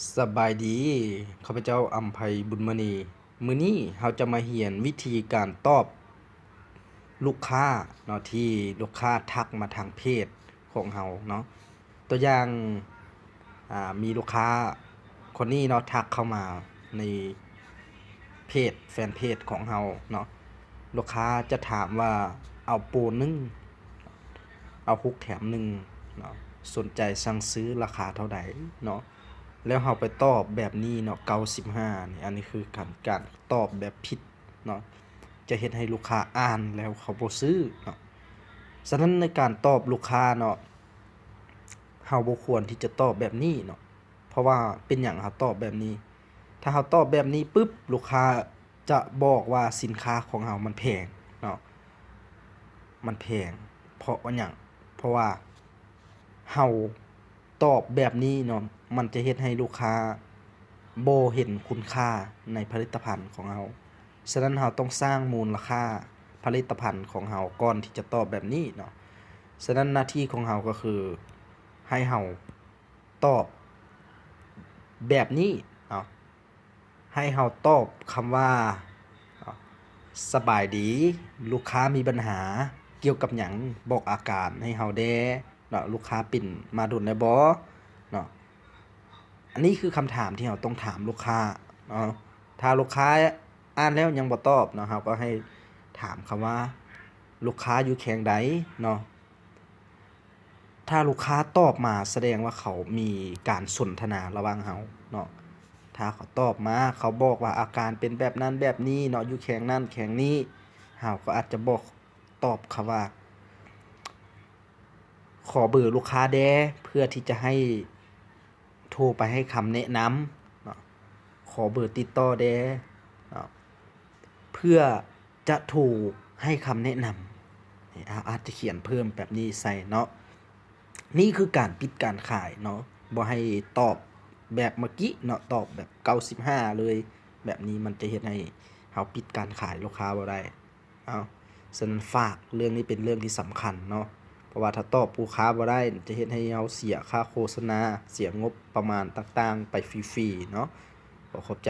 ສະບາຍດີ ຂ້າພະເຈົ້າ ອຳໄພ ບຸນມະນີ. ມື້ນີ້ເຮົາຈະມາຮຽນວິທີການຕອບລູກຄ້າເນາະ ທີ່ລູກຄ້າທັກມາທາງເພຈຂອງເຮົາເນາະ. ຕົວຢ່າງ ອາ ມີລູກຄ້າຄົນນີ້ເນາະ ທັກເຂົ້າມາໃນເພຈ ແຟນເພຈຂອງເຮົາເນາະ. ລູກຄ້າຈະຖາມວ່າເອົາໂປໜຶ່ງ ເອົາຫົກແຖມໜຶ່ງເນາະ, ສົນໃຈສັ່ງຊື້ລາຄາເທົ່າໃດເນາະ. ແລ້ວເຮົາໄປຕອບແບບນີ້ເນາະ ເກົ້າສິບຫ້ານີ້ ອັນນີ້ຄືການ ການຕອບແບບຜິດເນາະ, ຈະເຮັດໃຫ້ລູກຄ້າອ່ານແລ້ວເຂົາບໍ່ຊື້ເນາະ. ສະນັ້ນໃນການຕອບລູກຄ້າເນາະ ເຮົາບໍ່ຄວນທີ່ຈະຕອບແບບນີ້ເນາະ. ເພາະວ່າເປັນຫຍັງເຮົາຕອບແບບນີ້? ຖ້າເຮົາຕອບແບບນີ້ປຶບ ລູກຄ້າຈະບອກວ່າສິນຄ້າຂອງເຮົາມັນແພງເນາະ, ມັນແພງ. ເພາະວ່າຫຍັງ? ເພາະວ່າເຮົາຕອບແບບນີ້ເນາະ ມັນຈະເຮັດໃຫ້ລູກຄ້າບໍ່ເຫັນຄຸນຄ່າໃນຜະລິດຕະພັນຂອງເຮົາ. ສະນັ້ນເຮົາຕ້ອງສ້າງມູນລະຄ່າຜະລິດຕະພັນຂອງເຮົາກ່ອນທີ່ຈະຕອບແບບນີ້ເນາະ. ສະນັ້ນໜ້າທີ່ຂອງເຮົາກໍຄືໃຫ້ເຮົາຕອບແບບນີ້ເນາະ. ໃຫ້ເຮົາຕອບຄຳວ່າ ສະບາຍດີ ລູກຄ້າມີບັນຫາກ່ຽວກັບຫຍັງ? ບອກອາການໃຫ້ເຮົາແດ່ເນາະ, ລູກຄ້າເປັນມາດົນແລ້ວບໍ່ເນາະ? ອັນນີ້ຄືຄຳຖາມທີ່ເຮົາຕ້ອງຖາມລູກຄ້າເນາະ. ຖ້າລູກຄ້າອ່ານແລ້ວຍັງບໍ່ຕອບເນາະ, ເຮົາກໍໃຫ້ຖາມຄຳວ່າ ລູກຄ້າຢູ່ແຂວງໃດເນາະ? ຖ້າລູກຄ້າຕອບມາ ສະແດງວ່າເຂົາມີການສົນທະນາລະຫວ່າງເຮົາເນາະ. ຖ້າເຂົາຕອບມາ ເຂົາບອກວ່າອາການເປັນແບບນັ້ນແບບນີ້ເນາະ, ຢູ່ແຂວງນັ້ນແຂວງນີ້, ເຮົາກໍອາດຈະບອກ ຕອບເຂົາວ່າ ຂໍເບີລູກຄ້າແດ່ ເພື່ອທີ່ຈະໃຫ້ໂທໄປໃຫ້ຄຳແນະນຳເນາະ, ຂໍເບີຕິດຕໍ່ແດ່ເນາະ ເພື່ອຈະໂທໃຫ້ຄຳແນະນຳ. ອາ ອາດຈະຂຽນເພີ່ມແບບນີ້ໃສ່ເນາະ. ນີ້ຄືການປິດການຂາຍເນາະ, ບໍ່ໃຫ້ຕອບແບບເມື່ອກີ້ເນາະ, ຕອບແບບເກົ້າສິບຫ້າເລີຍ. ແບບນີ້ມັນຈະເຮັດໃຫ້ເຮົາປິດການຂາຍລູກຄ້າບໍ່ໄດ້. ເອົາ ສະນັ້ນຝາກເລື່ອງນີ້ເປັນເລື່ອງທີ່ສຳຄັນເນາະ, ເພາະວ່າຖ້າຕອບລູກຄ້າບໍ່ໄດ້ ຈະເຮັດໃຫ້ເຮົາເສຍຄ່າໂຄສະນາ, ເສຍງົບປະມານຕ່າງໆໄປຟຣີໆເນາະ. ຂໍຂອບໃຈ.